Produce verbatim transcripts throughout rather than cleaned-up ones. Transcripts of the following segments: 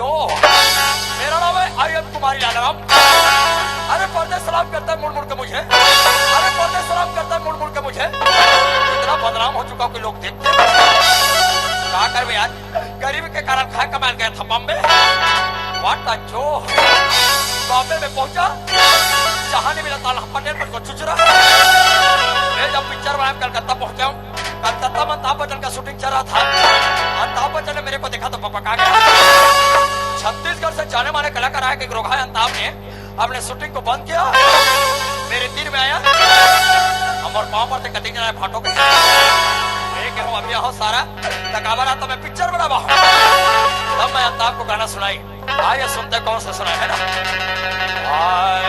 ओ, मेरा नाम है आई एम कुमारी लालाराम। अरे, परदेस सलाम करता है मुड़ मुड़ के मुझे। अरे, परदेस सलाम करता है मुड़ मुड़ के मुझे। इतना बदनाम हो चुका हूँ कि लोग देखते हैं। क्या करबे यार, गरीबी के कारण खाए कमाए गया था Bombay. What a joke। Bombay में पहुंचा, जहां नहीं मिला ताला पटेल पर को चुचरा। मैं जब पिक्चर बनाया कलकत्ता पहुंचा हूँ, कलकत्ता में अमिताभ बच्चन का शूटिंग चल रहा था। अमिताभ बच्चन ने मेरे को देखा तो बकबका गया। छत्तीसगढ़ से जाने माने कलाकार आए कि रोका है अमिताभ ने, अपने शूटिंग को बंद किया। मेरे तीर में आया, हमर पाँव पर ते कति जना भाटो के। मैं कहूँ, "अभी आओ सारा, तकाबरा तो मैं पिक्चर बनावा हूँ।" तब मैं अमिताभ को गाना सुनाई। आइए सुनते, कौन सा सुना है ना। हाय।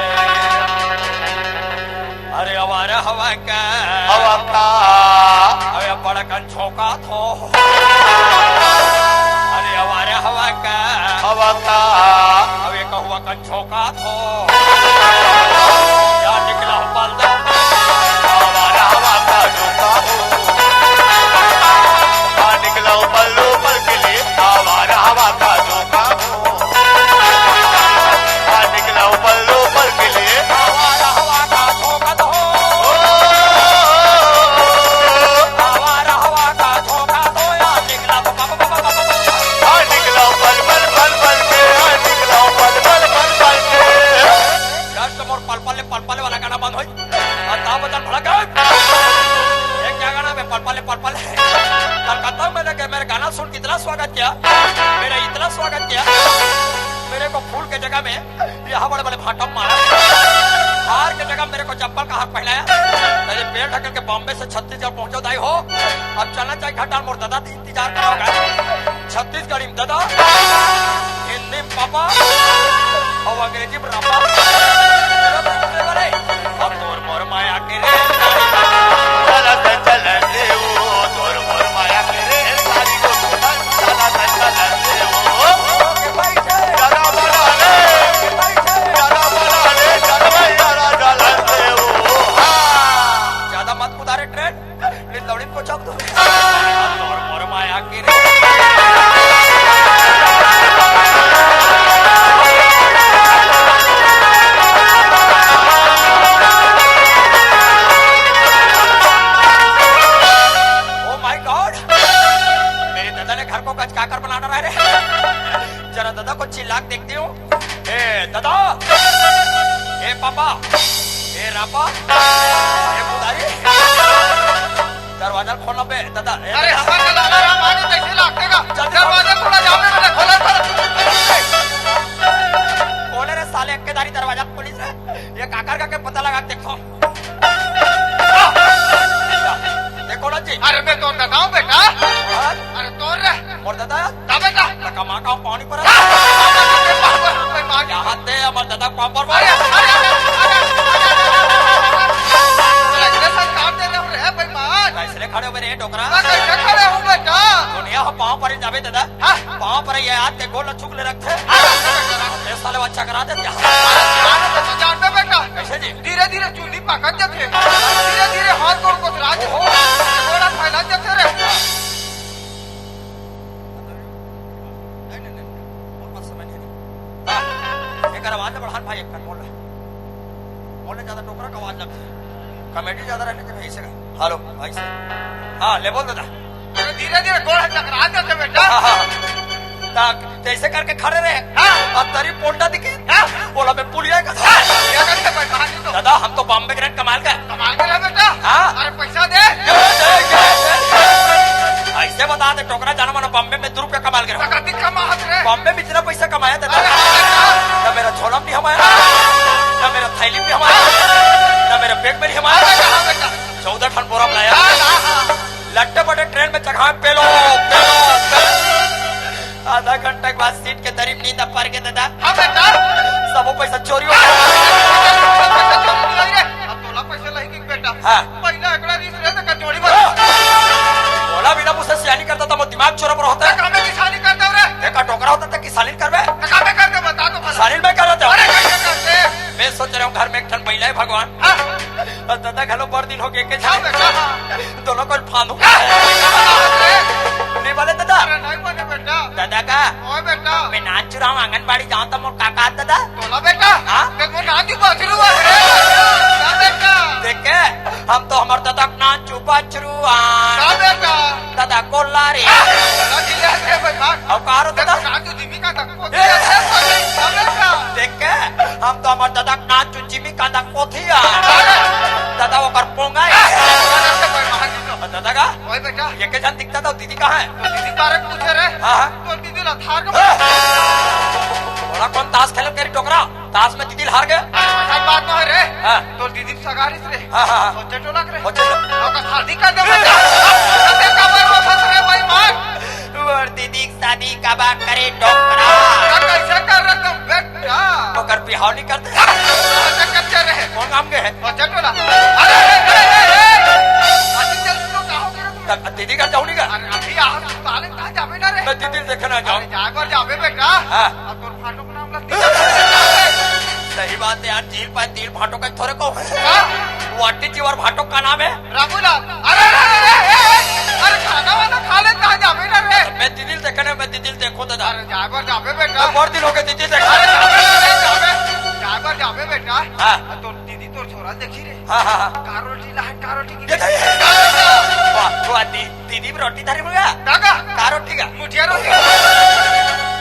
अरे आवारा हवा का, हवा का। अरे बड़कन झोंका थो। अरे आवारा हवा का, हवा का। अरे कहुआ कन झोंका थो। या निकला हूँ बल्लू। आवारा हवा का झोंका हो। आ निकला हूँ बल्लू पल के लिए। आवारा हवा का झोंका हो। आ निकला हूँ बल्लू पल के लिए। आवारा हवा का झोंका तो हो। ओ। आवारा हवा का झोंका तो या निकला तो पल, पल, पल, पल, पल। आ निकला पल, पल, पल, पल के। आ निकला पल, पल, पल, पल के। जस्ट मोर पल, पल, पल, पल वाला गाना बंद होई। अमिताभ बच्चन भड़क गए। ये क्या गाना बे, पल पल पल पल। कलकत्ता में लगे, मेरे गाना सुन के इतना स्वागत किया, मेरा इतना स्वागत किया, मेरे को फूल के जगह में यहाँ बड़े बड़े भाटम मारा, हार के जगह मेरे को चप्पल का हार पहनाया। मेरे पैर ढकल के बॉम्बे से छत्तीसगढ़ पहुंचो दाई हो, अब चलना चाहिए घर डाल मोर दादा दी। इंतजार करोगा। छत्तीसगढ़ी में दादा, हिंदी में पापा, और अंग्रेजी में रापा। अब तोर मोर माया के रे, चलत चलत देऊ, तोर मोर माया के रे, सारी को सुनत चलत चलत देऊ। जरा बना ले, जरा बना ले, जरा बना ले, चलत देऊ। हाँ। ज्यादा मत कुदारे ट्रेन। ले लौड़ी को चौक दो। तोर मोर माया के रे। Oh my God! मेरे दादा ने घर को गजकाकर बना डाला है रे। जरा दादा को चिल्ला के देखती हूँ। ए दादा, ए पापा, ए रापा, ए पुदारी, दरवाजा खोलना बे दादा। ए अरे दादा। हमारे दादा राम आने जैसे लागते का। जल्दी दरवाजा खोल। थोड़ा जाओ रे, खोला, खोला। खोले रे साले, अक्केदारी दरवाजा खोली रे। ये काकर का के पता लगा के देखो। देखो ना जी। अरे मैं तो दादा हूँ बेटा। हाँ? अरे तोर रे। मोर दादा? ता बेटा। त कमा का पानी पर। हाँ, हाँ, हाँ, हाँ, हाँ, हाँ, हाँ, हाँ। यहाँ ते हमर दादा पाँव पर अरे, अरे, अरे, अरे, अरे, अरे, अरे, अरे, अरे, अरे, संस्कार दे रहे हो रे, बेईमान। कैसे खड़े हो रे डोकरा? मैं कैसे खड़े हूँ बेटा? दुनिया हो पाँव पर जाबे दादा। हाँ। पाँव पर ये हाथ के गोल छुक ले रखते। हाँ, बेटा। ये साले बच्चा करा देते हैं। अरे, जान तो तू जानबे बेटा। कैसे जी? धीरे धीरे चुंदी पाकत जाथे, धीरे धीरे हाथ गोड़ कोतरात जाथे, ओहो। गोड़ा फैलत जाथे रे। नहीं, नहीं, नहीं, नहीं। मोर पास समय नहीं है। हाँ, एकर आवाज बढ़ान भाई, एक कन बोल रहा है। बोले ज्यादा डोकरा का आवाज लगती है। कॉमेडी ज्यादा रहने के भाई से। हेलो, भाई से। हाँ, ले बोल दादा। अरे धीरे धीरे गोड़ चकरा जाथे बेटा। हाँ, हाँ। ताक, तैसे करके खड़े रहे। हाँ। अब तरी पोल्टा दिखी। हाँ। बोला, "मैं पुलिया का था।" हाँ, पुलिया का था, भाई, कहाँ नहीं तो। दादा, हम तो बॉम्बे ग्रैंड कमाल का। कमाल का है बेटा। हाँ। अरे, पैसा दे। ये, ये, ये, ये। ऐसे बता दे, टोकरा जाना माना बॉम्बे में दो रुपया कमाल के। सकती कमा हाथ रे। बॉम्बे में इतना पैसा कमाया दादा। अरे, हाँ, बेटा। ना मेरा झोला में नहीं हमाया, ना मेरा थैली में हमाया, ना मेरा बैग में नहीं हमाया। अरे, हाँ, बेटा। चौदह ठन बोरा में लाया। हाँ, हाँ, हाँ। लट्टे पटे ट्रेन में चघाए, पेलो, पेलो, पेलो। आधा घंटा के बाद सीट के दरी में नींद पर के दादा। हाँ बेटा। सबो पैसा चोरी हो गया। पैसा चोरी नहीं आई रे। अब तोला पैसा नहीं कि बेटा। हाँ। पहला एकड़ा रीस रे, तेकर जोड़ी बना। बोला बिना मुझसे सियानी करता तो मोर दिमाग चोरा पर होता है। कामे किसानी करता रे। देखा टोकरा होता तो किसानी करबे। कामे करते बता तो भला। किसानी में कर लेते हो। अरे कैसे करते? मैं सोच रहा हूँ घर में एक ठन बैला है भगवान। हाँ। और दादा घलो बड़ दिन हो गए के हाँ बेटा, हाँ। दोनों को फांदू। हाँ। नहीं बोले दादा। अरे नहीं बोले बेटा। दादा का? ओए बेटा। मैं नान चुराव आंगनबाड़ी जाऊं त मोर का कहा दादा? तोला बेटा? हाँ? देख मोर नान चु बछरू आ रे। का बेटा? देख के, हम तो हमर दादा के नान चु बछरू आ। का बेटा? दादा कोल्ला रे। दादा चिल्ला रे भाई मार। अब का रो देख दादा? मोर नान चु जिमी का तक को ए! चिल्ला रे भाई, का बेटा? देख के, हम तो हमर दादा के नान चु जिमी का तक कोथिया। अरे! दादा ओकर पोंगा है। अरे, भाई मार दीजिए। दादा का? ओए बेटा। ये के जान दिखता था, दीदी कहाँ है? तो दीदी बारे पूछे रे। हाँ, हाँ। तो दीदी ला थार के हाँ। बड़ा कौन ताश खेल करी डोकरा? ताश में दीदी हार गए। अरे, मजाक बात ना है रे। हाँ। तो दीदी सगारिस रे। हाँ, हाँ, हाँ। हो चटोला रे। हो चटोला। ओकर शादी कर दे बेटा। अरे, कमर में फंस रे भाई मार। और दीदी की शादी का बात करे डोकरा। का कैसे कर रहे तुम बेटा? ओकर बिहाव नहीं करते। अच्छा, कब कर रहे? कौन काम के है? हो चटोला। अरे, अरे, अरे, अरे, अरे। अभी चल, सुनो, का हो गया? तब दीदी घर जाऊँ नहीं का? अरे, अभी यहाँ से साले कहाँ जावे ना रे? मैं दीदी देखे ना जाऊँ। अरे, जाए पर जावे बेटा। हाँ। अब तोर भाटो का नाम ला दीदी। सही बात है यार, झील पर तीन भाटो का थोरे को। हाँ। What is your भाटो का नाम है? रामूलाल। अरे, अरे, अरे, अरे, अरे, खाना वाना खा ले, कहाँ जावे ना रे? मैं दीदी देखे ना, मैं दीदी देखो दादा। अरे, जाए पर जावे बेटा। मैं बहुत दिन हो गए दीदी देखे। अरे, जावे ना रे, जावे। जाए पर जावे बेटा। हाँ। तोर दीदी तोर छोरा देखी रे। हाँ, हाँ, हाँ। का रोटी ला है, का रोटी की? ये देखिए। का रोटी? वाह, वाह, दी-, दीदी भी रोटी धरी मुझे। का का? का रोटी का? मुठिया रोटी।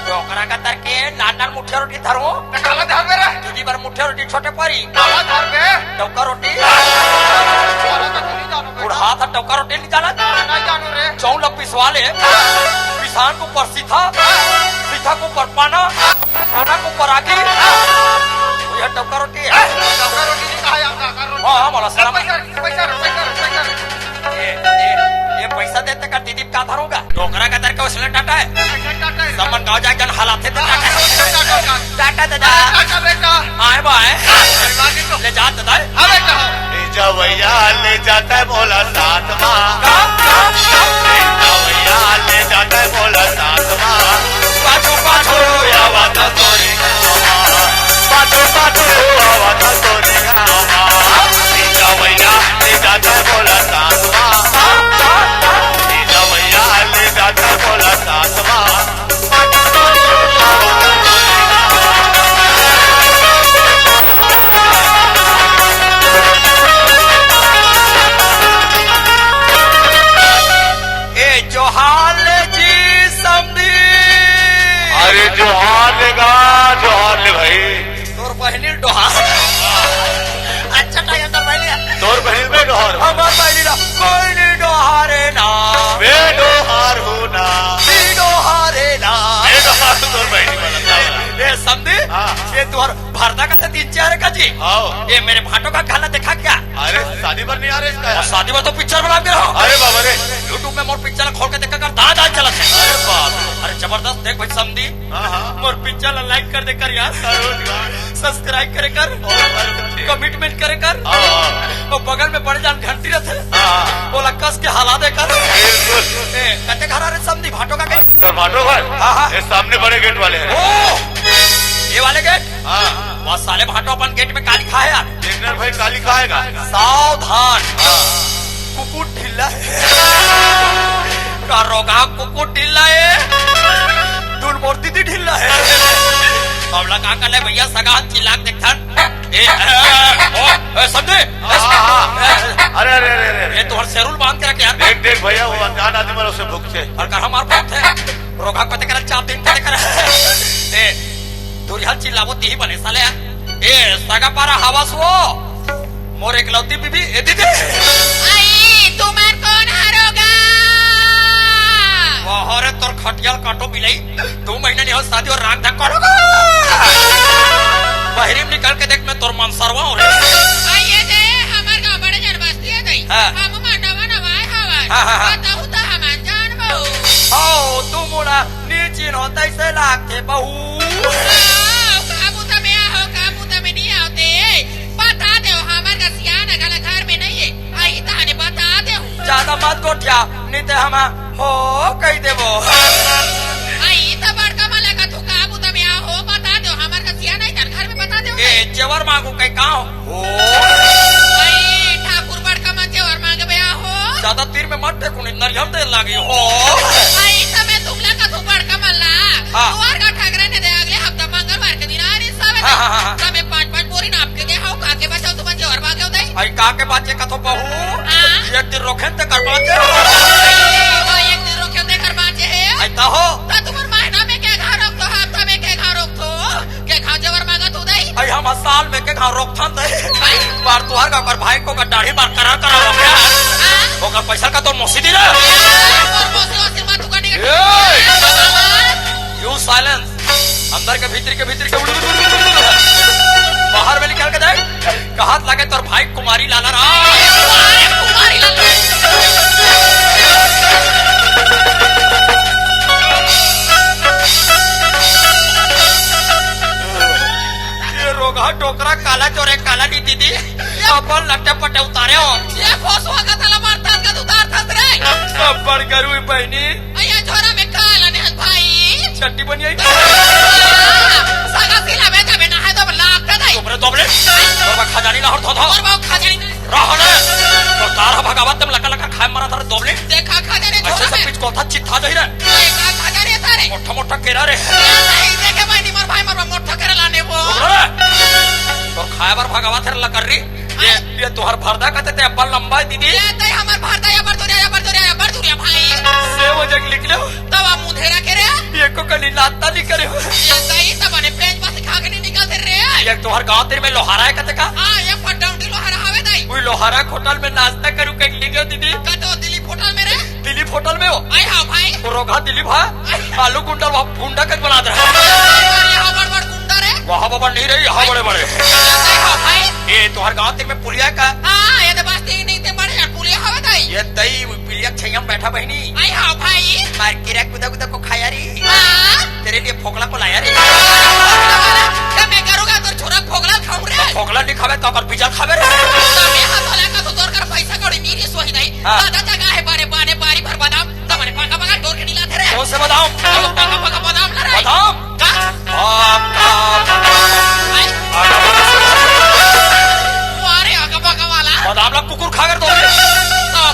तो ओकरा का तर के नान नान मुठिया रोटी धरो। तो काला धर बे रे। दीदी बर मुठिया रोटी छोटे परी। काला धर बे। डौका रोटी। काला तो तू नहीं जानो बेटा। बुढ़ा था डौका रोटी नहीं जाना। नहीं जानो रे। चौल पिसवा ले। पिसान को ऊपर सीधा। सीधा को ऊपर पाना। खाना को परागी। ये डौका रोटी है। डौका रोटी नहीं कहा यार, डौका रोटी। हाँ, हाँ, बोला, सलाम। पैसा, पैसा, पैसा, पैसा। ये, ये, ये पैसा देते का दीदी का धरूंगा? डोकरा का दर का उसने टाटा है। पैसा टाटा है। समन गाँव जाए जन हालात है तो टाटा है। टाटा, टाटा। टाटा दादा। टाटा बेटा। आए बा, आए। अरे, लागी तो। ले जा दादा। हाँ बेटा। ले जा भैया, ले जाता है भोला साथ मा। का? का? का? ले जा भैया, ले जाता है भोला साथ मा। पाछो, पाछो, आवा था तोरी गावा। पाछो, पाछो, आवा था तोरी गावा। ले जा भैया, ले जाता है भोला साथ मा। ले जा भैया, ले जाता है भोला साथ मा। ए जोहार ले जी समधी। अरे जोहार ले गा, जोहार ले भाई। तोर बहिनी डोहार। अच्छा टाइम तोर बहिनी। तोर बहिनी में डोहार। हमार बहिनी ना, कोई नहीं डोहारे ना। मैं डोहार हूँ ना। नहीं डोहारे ना। मैं डोहार हूँ तोर बहिनी वाला। ए समधी, हाँ। ये तोर भरदा का तो तीन चार का जी। हाँ। ये मेरे भाटो का गाना देखा क्या? अरे शादी पर नहीं आ रहे इसका और यार। शादी में तो पिक्चर बना दे रहा। अरे बाबा रे। YouTube में मोर पिक्चर खोल के देखा कर, दाल दाल चलत है। अरे बाप रे। अरे जबरदस्त, देख भाई समधी। हाँ, हाँ। मोर पिक्चर ला like कर दे कर यार। जरूर, जरूर। Subscribe करे कर। और, और कुछ। Commitment करे कर। हाँ, हाँ। और बगल में बड़े जान घंटी रहते। हाँ, हाँ। ओला कस के हला दे कर। बिल्कुल। ए, कते घर आ रे समधी भाटो का कहीं? तो भाटो घर? हाँ, हाँ। ये सामने बड़े गेट वाले हैं। ओ! ये वाले गेट? हाँ। वहाँ साले भाटो अपन गेट में का लिखा है यार? देखना भाई का लिखा है का? सावधान। हाँ। कुकुर ढिल्ला है। का रोगा कुकुर ढिल्ला है। तू मोर दीदी ढिल्ला है। अब लगा कर ले भैया सगा चिल्ला के देखथन। ए, ए, ए, ओ, ए, समधी। हाँ, हाँ। ए, अरे, अरे, अरे, अरे, अरे। ये तोहर सेरुल बांध के रखे यार। देख, देख भैया, वो अनजान आदमी वालों से भुगते। और कर हमार भुगते। रोगा को तेकर चाप दिन के तेकर। ए, दुरिहल चिल्लावो तिही बने साले। ए, सगा पारा हवस वो। मोर एकलौती बीबी, ए दीदी। आई, तुम्हार कौन हरोगा? वाह रे, तोर खटियाल काटो बिलाई। दो महीना नहीं हो शादी और राग धक्का लगा। बहरी में निकल के देख, मैं तोर मनसरवा हूँ रे। आइए दे, हमार गाँव बड़े जन बस्ती है दई। हाँ। हम मांडवा नवाए हवन। हाँ, हाँ, हाँ। बताऊ तो हम अनजान बहू। आओ, तू मुड़ा नीची नो तैसे लागते बहू। आओ, काबू तमे आओ, काबू तमे नहीं आओते। बता दे, हमार का सियान अगला घर में नहीं है। आई ताने बता दे। ज्यादा मत गोठिया, नहीं ते हम हो कही देबो। आई त बड़का मला का थुका बुता में आ हो, बता दो, हमार का सिया नहीं तन घर में बता दो। ए, जेवर मांगू कहीं का हो? आई ठाकुर बड़का मन जेवर मांगबे आ हो। ज्यादा तीर में मत टेकुनी, नरियर दे लागी हो। आई त मैं तुमला का थु बड़का मला रोखेन ते कर बांचे। तो एक दिन रोखेन ते कर बांचे हे। अइता हो। त तुम्हर महीना में के घांव रोकथो, हफ्ता में के घांव रोकथो, के घांव जेवर मांगथो दाई। अई हम साल में के घांव रोकथन दाई। अई। बार तुंहर का ओकर भाई को का दाढ़ी बार करा करा रोके। हाँ। ओकर पैसा का तो मौसी दी रे। हाँ, मोर मौसी, मौसी मत तू का निकल। ए! You silence। अंदर के भीतरी के भीतरी के उड़, उड़, उड़, उड़, उड़, उड़। बाहर में निकल के देख, कहत लागे तोर भाई कुमारी लाला राम। अरे कुमारी लाला। ये रोगहा डोकरा काला चोरे काला नी दीदी, अपन लट्टे पट्टे उतारे हो। ये फोसुआ का तला मारथस का तू उतारथस रे। सब बड़ गरुई बहिनी। अइया झोरा में का लाने हस भाई? चड्डी बनियाई। सगा सिला बेटा बेटा है तो लाग के दाई। दोबरे, दोबरे। तोर बा खजानी ना हर धोधा। तोर बा खजानी ना। रह ने। तो तारा भगावत तुम लका लका खाए मरा तारे दोबरे। देखा खजानी ऐसे झोरा सब में। पिच कोथा चित्था दही रे। देखा खजानी तारे। मोटा मोटा केरा रे। नहीं देखे भाई, निमर भाई मरवा मोटा केरा लाने वो। दोबरे। तो खाए बर भगावत है लकर री। ये, ये तुंहर भरदा कते ते अब्बल लंबा है दीदी। ये ते हमर भरदा, अब्बल दुरिया, अब्बल दुरिया, अब्बल दुरिया भाई। से वजह लिख लो। तब आप मुंधेरा के रे। ये को कली लाता नहीं करे हो। ये दाई तब ने पेंच बस खा के नहीं निकलते रे। ये तुंहर गांव तेरे में लोहारा है कते का? हाँ, ये पटौंडी लोहारा हवे दाई। वही लोहारा होटल में नाश्ता करू के लिख लो दीदी। कतो दिलीप होटल में रे। दिलीप होटल में हो? अई हाँ भाई। तो रोगहा दिलीप हा? आलू गुंडा वहाँ भुंडा के बना दे। अरे, यहाँ बड़ बड़ गुंडा रे। वहाँ बड़ बड़ नहीं रही, यहाँ बड़े बड़े। अई हाँ भाई। ए, तुंहर गांव तक में पुलिया का? हाँ, ये तो बस तीन नहीं थे बड़े यार, पुलिया हवे दाई। ये दई, वो पुलिया छैया में बैठा बहिनी। अई हाँ भाई। मार के रे, कुदा कुदा को खाया रे। हाँ। तेरे लिए फोकला को लाया रे। तो मैं करूँगा तो छोरा फोकला खाऊं रे। तो फोकला नहीं खावे तो कर बीजा खावे रे। तो मैं हाथ वाला का तो तोर कर पैसा कौड़ी नहीं रे सोही दाई। हाँ। दादा जगह है बारे बारे बारी भर बादाम। तमने पका पका डोर के नीला थे रे। कौन से बादाम? तो पका पका बादाम ना रे। बादाम? का? बाप का बादाम। आई। आगा पका से बादाम। वारे आगा पका वाला। बादाम ला कुकुर खा कर दो। तो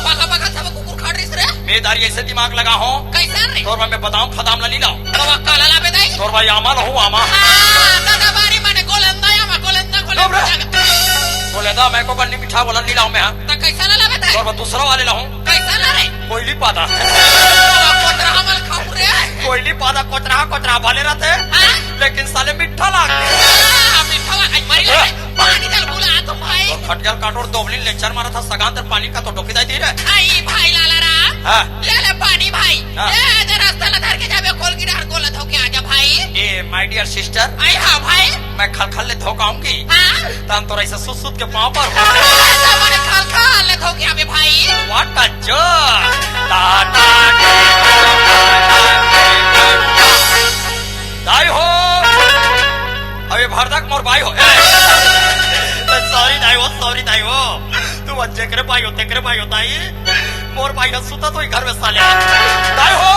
पका पका सब कुकुर खा रही रे। मैं दारी ऐसे दिमाग लगा हूँ। कैसे रे? तोर मैं बादाम फदाम ला नी लाऊं। तो काला ला बेदाई। तोर भाई आमा ला हूँ, आमा। हाँ, दादा बारी माने गोलंदा या मा गोलंदा, गोलंदा। गोलंदा मैं को बन्नी मिठा वाला नी लाऊं मैं, हाँ। तो कैसा ला ला बेदाई? तोर भाई दूसरा वाले ला हूँ। कैसा ला रे? कोयली पादा। कोतरा हमल खाऊ रे। कोयली पादा, कोतरा, कोतरा भले रहते, हाँ? लेकिन साले मिठा लागते। हाँ, मिठा वा-, आई मरी रे। पानी डाल बुला तो भाई। और खटियाल काटोर दोबली लेक्चर मारा था सगान तर पानी का तो डोकी दाई दी रे। आई भाई लाला राम। हाँ। ले ले पानी भाई। हाँ। ए, जे रास्ता ला धर के जाबे खोल की डार गोला धो के आजा भाई। ए, my dear sister। आई हाँ भाई। मैं खल खल ले धो के आऊंगी। हाँ। तम तो ऐसे सुत सुत के पाँव पर हो। ऐसा मने खल खल ले धो के आबे भाई। What a joke। टा, टा, टी, टा, टा, टी, टा, टा। दाई हो। अबे भरदक मोर बाई हो। ए, sorry दाई हो, sorry दाई हो। तू बच्चे करे बाई हो, तेकरे बाई हो दाई। मोर बाई हो, सुता तो ही घर में साले। दाई हो।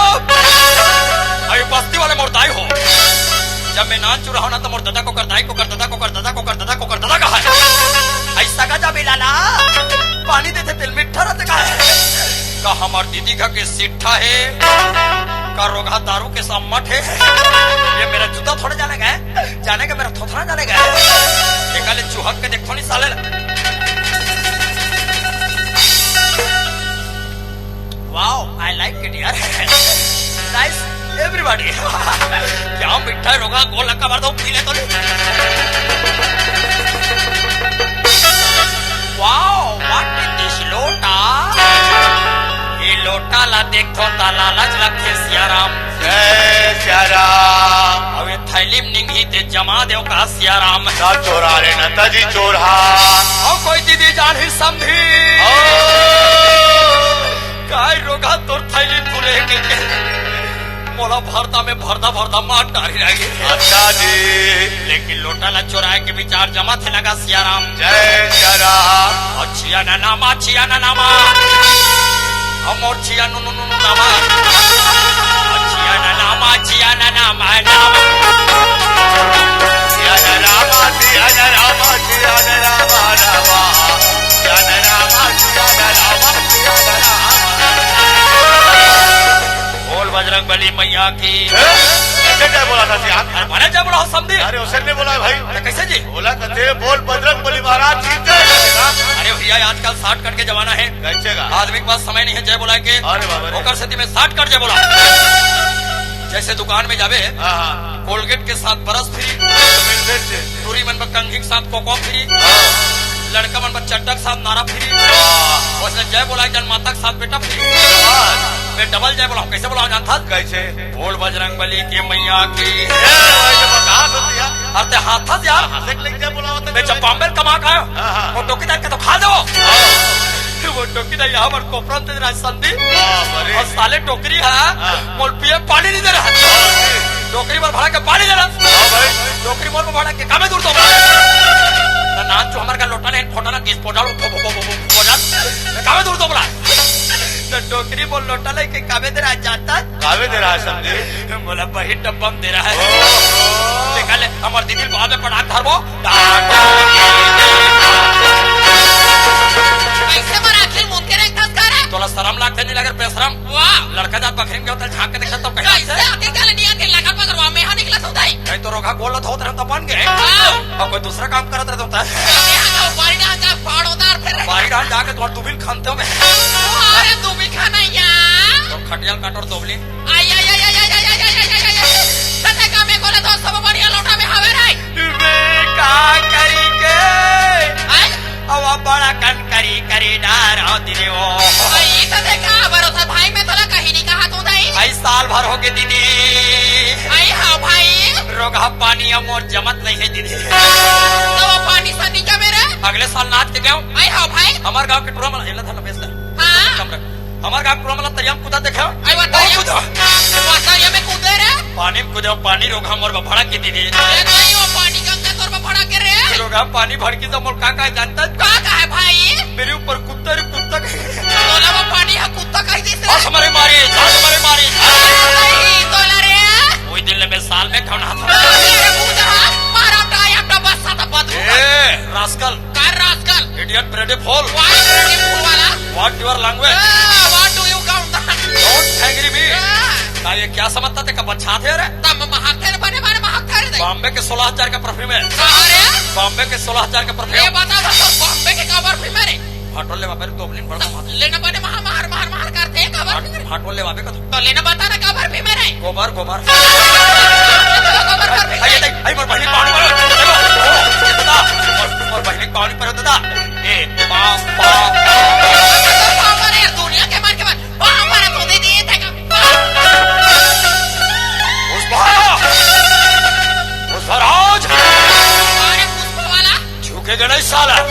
अबे बस्ती वाले मोर दाई हो। जब मैं नान चुरा हो ना तो मोर दादा को कर दाई को कर दादा को कर दादा को कर दादा को कर दादा कहा है। ऐसा का जाबे लाला। पानी देते तेल मिठा रहते का है। का हमार दीदी घर के सिट्ठा है, का रोगहा दारू के सम्मट है। ये मेरा जूता थोड़े जाने का है, जाने का मेरा थोथना जाने का है। निकाले चुहक के देखो नहीं साले। Wow, I like it यार। Nice everybody। क्या मिठा है रोगहा, गोल लक्का भर दो, पी ले तो नहीं। Wow, what is this लोटा? ये लोटा ला देख तो ता लालच लगथे सियाराम। जय सियाराम। अबे थैली में निंगी ते जमा देव का सियाराम। ना चोरा रे ना तजी चोरा। और कोई दीदी जान ही समझी। ओ। काय रोगहा तोर थैली फुले के, के। मोला भरता में भरता भरता मार डारी रह गई। अच्छा जी। लेकिन लोटा ला चोराए के विचार जमा थे लगा सियाराम। जय सियाराम। और छिया ना नामा, छिया ना नामा। हम और छिया नु नु नु नु नामा। और छिया ना नामा, छिया ना नामा, नामा। छिया ना नामा, छिया ना नामा, छिया ना नामा, नामा। छिया ना नामा, छिया ना नामा, छिया ना नामा। बोल बजरंग बली मैया की। ए, कैसे जय बोला था जी आप? अरे, भले जय बोला हो समधी। अरे, उसे नहीं बोला है भाई। तो कैसे जी? बोला कहते, "बोल बजरंग बली महाराज की जय।" अरे, वही या आजकल शॉर्टकट के जमाना हे। कैसे का? आदमी के पास समय नहीं हे जय बोलाय के। अरे बाबा रे। ओकर सेती में शॉर्टकट जय बोला। जैसे दुकान में जाबे, हाँ, हाँ। कोलगेट के साथ ब्रश फ्री, मिलते से। टूरी मन बर कंघी के साथ कोको फ्री, हाँ। लड़का मन बर चड्डा के साथ नारा फ्री, हाँ। वैसे जय बोलाय जन माता के साथ बेटा फ्री। हाँ। मैं डबल जय बोलाहूँ, कैसे बोलाहूँ जानथस? कैसे? बोल बजरंग बली के मैया की। ए, भाई, तो बता दो यार। अरे ते हाथस यार। हाँ, देख ले, जय बोलावत हे। मैं जब बॉम्बे कमा के आयो, हाँ, हाँ। वो टोकी दाई के तो खा दो। हाँ। वो टोकी दाई यहाँ पर कोपरन ते राज संधि। हाँ, अरे। अउ साले टोकरी हे, हाँ। मोर पिए पानी नहीं दे रहा। हाँ, जी। टोकरी पर भरा के पानी दे रहा। हाँ, भाई। टोकरी मोर पर भरा के कामे दूर तो बोला। ना, ना, तू हमारे का लोटा नहीं, फोटा ना, डिस्पोजल, फो-, फो-, फो-, फो-, डिस्पोजल। कामे दूर तो बोला। तो टोकरी मोर लोटा लेके कामे दे रहा जाता। कामे दे रहा है समझे? मोला बही डब्बा में दे रहा है। ओहो। निकाले, हमर दीदी बाबे पटाक धरबो। कैसे मर आखिर मुंह के रखता कर है? तोला शरम लागथे नहीं लगे बेशरम? वाह। लड़का जात बखरी में गयो, तल झांक के देखता तो कैसे कैसे? आती गल नियत के लगा पकड़वा में हा निकला तू दाई। नहीं तो रोगा गोल धोत रहता बन गए। हाँ। अउ कोई दूसरा काम करत रहता होता। यहाँ का बारी डाल जा, फाड़ होता और फिर बारी डाल जाके तुम्हारे दुबिल खनते हो मैं। अरे दुबिल खाना यार। तो खटिया काटोर दोबली। आई, आई, आई। तते का में गोला तो सब बढ़िया लोटा में हवे रे। मैं का करी के? आई? अब बड़ा कन करी, करी डार होती रे वो। आई, तते का भरोसा भाई, मैं तोला कहीं नहीं कहा तू दाई। आई साल भर हो गए दीदी। आई हाँ भाई। रोगहा पानी अब मोर जमत नहीं है दीदी। तो वो पानी सन्नी का मेरा? अगले साल नाच के गयो। आई हाँ भाई। हमार गांव के टूरा मन, एला धर बेस ले। हाँ। कम रख। हमार गांव टूरा मन तरिया में कूदा देखे। आई वो बहुत तरिया, कूदा। वो तरिया में कूदे रे। पानी में कूदे, पानी रोगहा मोर बफड़ा के दीदी। अरे नहीं, वो पानी गंगा तोर बफड़ा के रे। रोगहा पानी भड़की से मोर का का जानता है? का का है भाई? मेरे ऊपर कुत्ता रे कुत्ता कहे। तोला वो पानी हा कुत्ता कह दिस रे। हंस मरे मारी, हंस मरे मारी। अरे नहीं, तोला रे। वही दिन ले मैं साल में खाना था। अरे कूदा, मारा टाया डब्बा साथ बदबू। ए, रास्कल। का rascal? Idiot bloody fool। What bloody fool वाला? What your language? Ah, what do you count? Don't angry me। हाँ। का ये क्या समझता थे, कब अच्छा थे रे? तब महक थे रे, बने बने महक थे रे। बॉम्बे के सोलह हजार का परफ्यूम है। कहाँ रे? बॉम्बे के सोलह हजार का परफ्यूम। ये बता, बता, बॉम्बे के का परफ्यूम है रे? फाटोल ले बाबे रे, दोबलिन बड़ महक। लेना बने महा महर, महर, महर करते हैं, का परफ्यूम है रे? फाटोल ले बाबे का तो। तो लेना बता ना, का परफ्यूम है रे? गोबर, गोबर। गोबर परफ्यूम आई, है। आई, आई, मोर बहिनी पानी पर। मोर, मोर बहिनी पानी पर दादा। ए, पाँव, पाँव, पाँव। पाँव मारे यार, दुनिया के मार के मार। पाँव मारे तो दे दिए थे का। पुष्पा! पुष्पराज! अरे पुष्पा वाला। झुकेगा नहीं साला। अरे,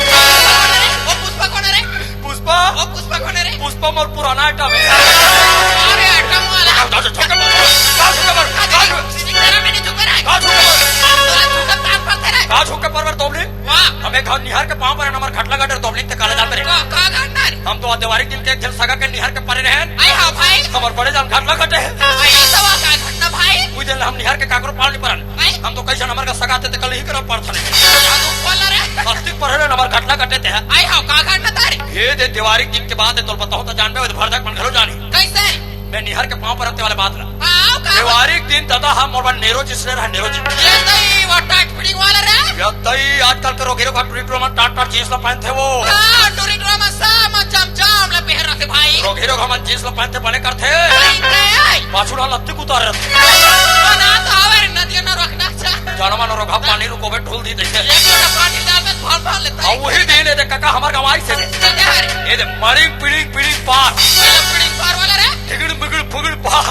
वो पुष्पा कौन है रे? पुष्पा? वो पुष्पा कौन है रे? पुष्पा मोर पुराना आइटम है। अरे आइटम वाला। का, का, झुके मत। का झुके मत? का झुके मत? तेरा मैंने झुके रहा है। का झुके मत? तोला झुके तार पर तेरा। का झुके परवर दोबली? वाह। हम एक घर निहार के पाँव पर हमार घटला घटे दोबली ते काले जाते रहे। का, का घटना रे? हम तो देवारी दिन के एक झन सगा के निहार के परे रहे। आई हाँ भाई। हमार बड़े जान घटला घटे है। आई तो का घटना भाई? कोई दिन हम निहार के काकरो पाँव नहीं परन। आई। हम तो कैसे हमार का सगा थे ते कल ही करा प्रार्थना। जादू खोल रे। मस्ती पढ़े रहे हमार घटला घटे ते है। आई हाँ, का घटना तारे? ये दे देवारी दिन के बाद है, तोल बताओ तो जानबे, वो भरदक मन घलो जानी। कैसे? मैं निहार के पाँव पर हफ्ते वाले बात ला। हाँ, का? देवारी के दिन दादा हम मोर बर नेरो जी से रहा, नेरो जी। ये दई, वो टाट फिटिंग वाला रे? ये दई, आजकल के रोगेरो का टूरी टूरा मन टाट टाट जींस ला पहनते वो। हाँ, टूरी टूरा मन सा मन चम चम ला पहन रखे भाई। रोगेरो का मन जींस ला पहनते बने करते। पहनते हैं। पाछू ला लत्ती कुतार रहते। बना तो आवे रे, नदिया ना रखना चाह। जाना मानो रोगहा पानी रुको बे, ढोल दी देखे। ये तो पानी डाल दे, भर भर लेता है। अब वही दिन है, देख काका, हमार गाँव आई से। क्या रे? ये दे, मड़िंग पिड़िंग पिड़िंग पार। ये पिड़िंग पार वाला रे? टिकड़ मिकड़ फुगड़ पार।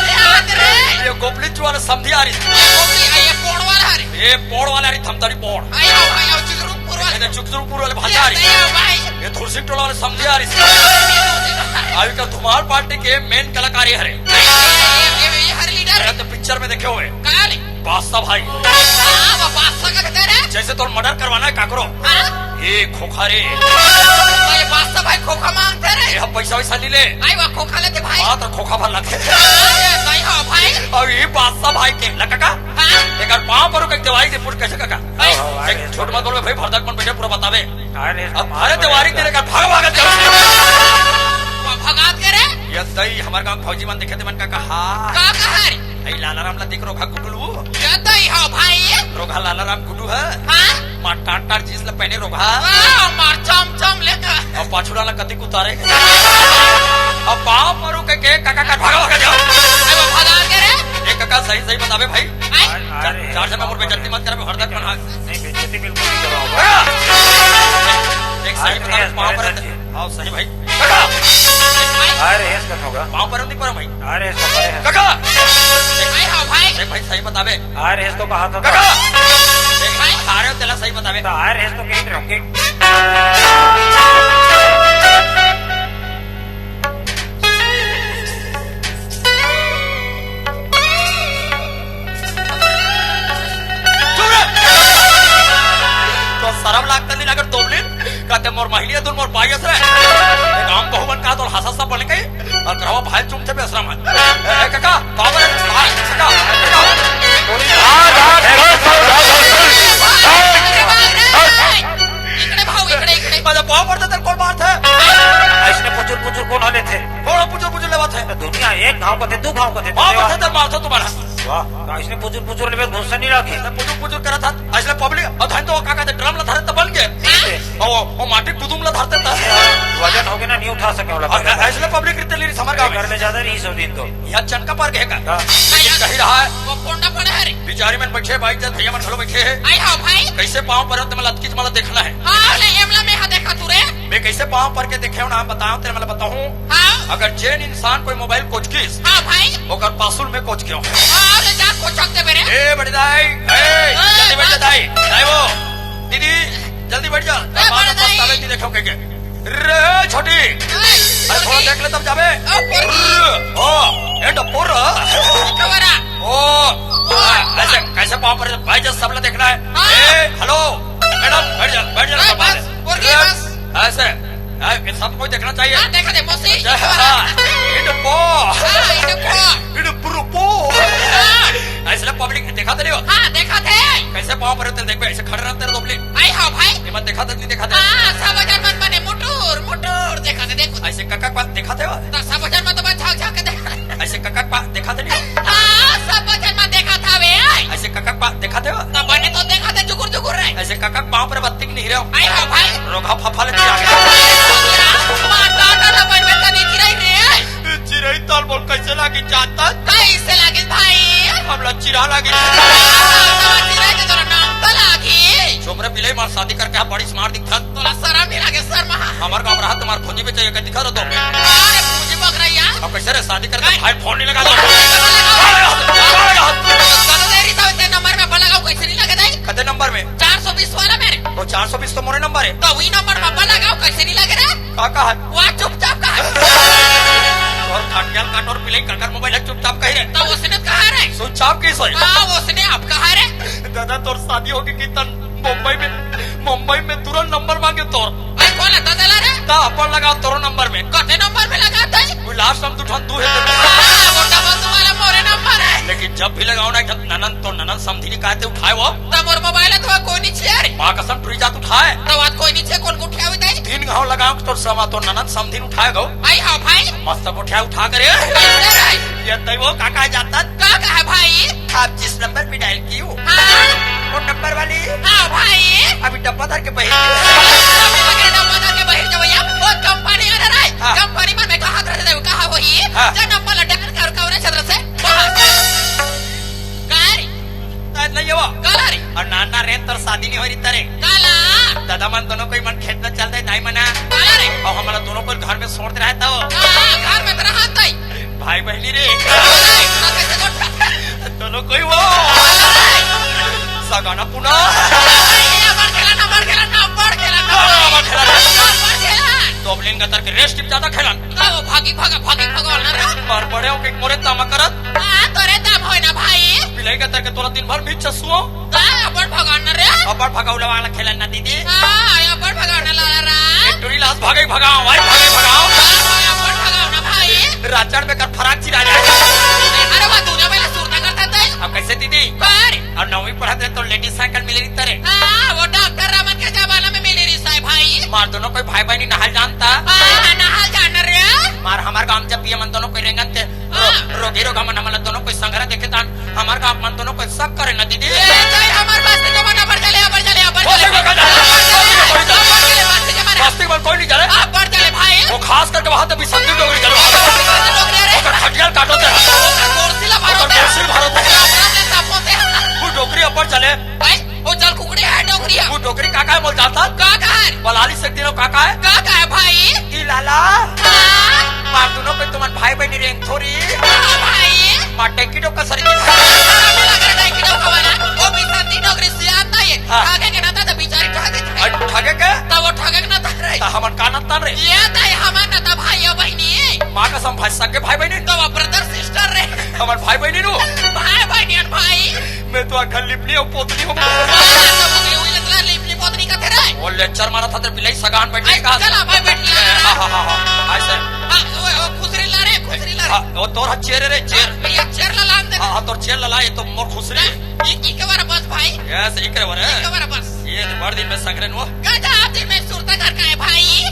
याद रे। ये गोपली चुआ ने समधी आ रही। ये गोपली, ये पोड़ वाला रे। ये पोड़ वाला रे, थमतड़ी पोड़। आयो, आयो, चुकरूपुर वाला। ये चुकरूपुर वाले भाषा आ रही। ये भाई। ये धुरसिंग टोला वाले समधी आ रही। ये धुरसिंग टोला। अभी का धुमाल पार्टी के मेन कलाकार ये हरे। ये, ये, ये हर लीडर अरे है। तो पिक्चर में देखे हुए। काले। बादशाह भाई। हाँ, वो बादशाह का कहते हैं। जैसे तो मर्डर करवाना है काकरो। हाँ। ये खोखा रे। भाई, बादशाह भाई खोखा मांगते रे। ये हम पैसा वैसा नहीं ले। आई वो खोखा लेते भाई। हाँ, तो खोखा भर लगे। अरे, भाई, हाँ, भाई। अब ये बादशाह भाई के लटका। हाँ। एक बार पाँव पर कहीं दवाई दे, पूरी कैसे काका? भाई। एक झूठ मत बोलो भाई, भरदक मन बैठे पूरा बतावे। अरे, अब अरे, देवारी तेरे का भाग, भाग, चल। वो भगात के रे? ये दई हमारे गांव फौजी मन देखे थे, मन का कहा। का कहा रे? ए लालाराम ला देख, रोगहा गुड्डू लू। ये दई हो भाई। रोगहा लालाराम गुड्डू है। हाँ? मार टाट टाट जींस ल पहने रोगहा। आ, मार चम चम लेकर। अब पाछू डाला कतिक उतारे। अब पाँव परू के, के काका का भागा भागा जाओ। अरे वो भगा के रे। एक काका सही सही बतावे भाई। आई। चार, अरे, चार जन में मोर बेइज्जती मत करावे, हरदक मन हाथ। नहीं, बेइज्जती बिल्कुल नहीं कराओ। काका! एक सही अरे, बतावे, अरे, पाँव पर सर जी। आओ सही भाई। काका! अरे, ऐस कथों का। पाँव पर नहीं पर भाई। अरे, ऐस का परे है। काका! आई हाँ भाई। एक भाई सही बतावे। अरे, ऐस तो कहा था। काका! एक भाई हारे तेला सही बतावे। तो अरे, ऐस तो कहीं रहोगे। चुप रह। तो शर्म लागता नहीं अगर दोबलिन कहते मोर महलिया दुन मोर बाई अस रे। एक आम बहुवन का तो हंसा सा बन के और करवा भाई चुम थे बेसरा मत। ए, काका, बाबा, बाबा, काका, काका। इकडे भाऊ, इकडे, इकडे। माझा पाव पड़ता तेरे कोण बात है? ऐसने पुचुर पुचुर कोण हले थे? कोण पुचुर पुचुर लेवा थे? दुनिया एक घाव कथे, दू घाव कथे, पाव पड़ता तेरे मार था तुम्हारा। वाह, तो ऐसने पुचुर पुचुर लेवे गुस्सा नहीं लागे। पुचुर पुचुर करा था, ऐसने पब्लिक, और धन तो काका ते ड्रम ला धरे त बन गए। ठीक है। और वो, वो माटी कुदुम ला धरते था। वजन हो गया ना, नहीं उठा सके वाला। और ऐसने पब्लिक रिते ली समर का घर ले ज्यादा नहीं सौ दिन तो। या चनका पर गए का। हाँ। लेकिन कही रहा है। वो कोंडा पड़ा है रे। बिचारी मन बैठे, बाइक जब भैया मन घलो बैठे हैं। आई हाँ भाई। कैसे पाँव पर ते मला अतकीच मला देखना है। हाँ, ले एमला में हा देखा तू रे। मैं कैसे पाँव पर के देखे हूँ ना, बताओ तेरे मला बताऊँ। हाँ। अगर जेन इंसान कोई मोबाइल कोचकिस, हाँ भाई। ओकर पासुल में कोच गयो। हाँ, ले जा कोचक दे मेरे। ए, बड़े दाई, ए, हाँ, जल्दी बैठ जा हाँ। दाई। दाई वो, दीदी, जल्दी बैठ जा। ए, बाद में बड़े दाई। पछतावे की देखो के, के। रे छोटी, ए, अरे थोड़ा छोटी। देख ले तब जाबे। ओ, पोरकी। ओ, ए डप्पोर। कवरा। ओ, ओ, हाँ, कैसे, कैसे पाँव पर भाई जब सब ला देखना है। हाँ। ए, हेलो, मैडम, बैठ जा, बैठ जा, ए, बाबा। बस, पोरकी, ए, बस। ऐसे, ऐसे सबको देखना चाहिए। हाँ, देखा दे, मौसी। अच्छा, हाँ, इडपो। हाँ, इडपो। इडपुरुपो। हाँ। ऐसे पब्लिक देखा दे रही हो? हाँ, देखा दे। कैसे पाँव पर तेरे देख बे, ऐसे खड़े रहते हैं दोबली। आई हाँ भाई। ये मत देखा दे, नहीं देखा दे। हाँ, सब वजन मन बने, मुटुर, मुटुर, देखा दे, देखो। ऐसे कका पास देखा दे हो? तो सब वजन मन तो बस झाँक झाँक के देखा। ऐसे कका पास देखा दे नहीं। हाँ, सब वजन मन देखा था वे। ऐसे कका पास देखा दे हो? तो बने तो देखा दे, जुकुर जुकुर रहे। ऐसे कका पाँव पर बत्ती नहीं रहो। आई हाँ भाई। रोगा फफा ले चिरा गया। मार काटा था पर में तनी चिराई रे। चिराई ताल बोल कैसे लागी जाता? कैसे लागे भाई? हमला चिरा लागी। चिराई तो तोरा नाम तो लागी। चुप रे बिलाई, मार शादी करके आप बड़ी स्मार्ट दिखत। तोला शर्म नहीं लागे, शर्म हा। हमार गाँव रहा तुम्हार भौजी पे चाहिए, दिखा दो तो। अरे भौजी बकरा यार। अब कैसे रे शादी करके भाई फोन नहीं लगा दो। कते देरी था ते नंबर में भला गाँव कैसे नहीं लगे दाई? कते नंबर में? चार सौ बीस वाला मेरे। वो चार सौ बीस तो मोरे नंबर है। तो वही नंबर में भला गाँव कैसे नहीं लगे रे? का कहा? वहाँ चुपचाप कहा। और खटियाल काट और पिलाई कर कर मोबाइल है, चुपचाप कही रे। तो उसने कहा रे? चुपचाप की सोई। हाँ, उसने आप कहा रे? दादा तोर शादी होगी कि तन मुंबई में, मुंबई में तुरंत नंबर मांगे तोर। अरे कौन है दादा ला रे? ता अपन लगा तोरो नंबर में। कते नंबर में लगा तई? वो लास्ट हम तुठन तू है। हाँ, वो डबल तुम्हारा मोरे नंबर है। लेकिन जब भी लगाओ ना, जब ननन तो ननन समझी नहीं कहते उठाए वो। तब मोर मोबाइल है तो कोई नहीं छे रे। माँ कसम टुरी जात उठाए। तो आज कोई नहीं छे, कौन को उठावे तई? तीन घाव लगाओ तो समा तो ननन समझी उठाए गो। आई हाँ भाई। मस्त उठाए उठा करे। कैसे रे? ये तई वो काका जाता। का कहा भाई? आप जिस नंबर पे डायल की हो, हाँ। वो नंबर वाली हाँ भाई। अभी डब्बा धर के बही। अरे डब्बा धर के बही जब यार वो कंपनी वाला रहे। हाँ। कंपनी में मैं कहा था, कहा वही। हाँ। जो नंबर ला डायल कर कौन है छत्र से? हाँ। कार। शायद नहीं है वो। काला रे। और नाना रेन तोर शादी नहीं हो रही तरे। काला। दादा मन दोनों कोई मन खेत में चल दे, दाई मना। काला रे। और हमारा दोनों को घर में छोड़ दे रहा था वो। हाँ, घर में तो रहा था ही। भाई बहनी रे। दोनों कोई वो। सगाना पुना। दोबलिन गतर के रेस टिप ज्यादा खेलन। भागी भागा, भागी भागा वाला रे। मार पड़े हो कि मोरे तामा करत। हाँ, तोरे ताम होय ना भाई। बिलाई गतर के तोरा दिन भर बीच सुओ। का अपन भगवान रे? अपन भगाऊ वाला खेलन ना दीदी। हाँ, अपन भगवान ला रा। एक टुरी लास भागे भगाओ, भाई भागे भगाओ। हाँ, अपन भगवान ना भाई। राचड़ में कर फराक चिरा जाए। अरे वाह, दुनिया में सुरता करता था। अब कैसे दीदी? कर। और नौवीं पढ़त रहे तो लेडीज साइकिल मिले रही तरे। हाँ, वो डॉक्टर रामन के जमाना में मिले रही साहब भाई। मार दोनों कोई भाई बहनी नहाल जानता। हाँ, नहाल जान रे। मार हमार गांव जब ये मन दोनों कोई रेंगन थे। रो-, रोगी रोगा मन हमला दोनों कोई संघरा देखे तान, हमार गाँव मन दोनों कोई सब करे ना दीदी। ए, जय हमार बस्ती तो मन अबर चले, अबर चले, अबर चले। हाँ, तो बिसंती डोकरी चलो। बिसंती डोकरी, अरे। ओकर खटिया ल काटो ते। ओकर गोरसी ला भरो ओकर ते। गोरसी ल भरो ते। ओकर ले तापो ते। वो डोकरी अब्बड़ चले। भाई, वो जल कुकड़ी हे डोकरी हे। वो डोकरी का का हे बोल जानथस? का का हे? बलाली से दिनो का का हे? का का हे भाई? ई लाला। हाँ। मार दुनो पे तुमन भाई बहिनी रेंगथो री। हाँ भाई। मार टेंकी डोका सरी की। हाँ, बोला कर टेंकी डोका वाला। वो बिसंती डोकरी सियान ता ये। हाँ। आगे के ना ता तो बिचारी ठगे थे। अरे ठगे के? तब वो ठगे के ना ता रे। त हमन का नंतन रे? ये त हमन न त भाई अउ बहिनी। माँ कसम भाई, सगे भाई बहिनी। त वो ब्रदर सिस्टर रे। हमन भाई बहिनी नो। भाई बहिनी अन भाई। मैं तो आखा लिपनी अउ पोतनी हूँ। हाँ, त वो लिपनी पोतनी कथे रे। वो लेक्चर मारत हे तेरे बिलाई सगान बैठी अरे, का? चला भाई बैठ ले। हाँ, हाँ, हाँ, हाँ। ऐसे। हाँ, वो, वो खुसरी ला रे, खुसरी ला रे। हाँ, वो तोर हाथ चेयर हे रे, चेयर। हाँ, भैया चेयर ला लान दे। हाँ, हाँ, तोर चेयर ला ला, ये तो मोर खुसरी हे। ये, ये के बारे बस भाई। यस, ये के बारे। ये के बारे बस। ये तो बड़ दिन में संग रहे नो। गजब दिन में सुरता घर का हे भाई।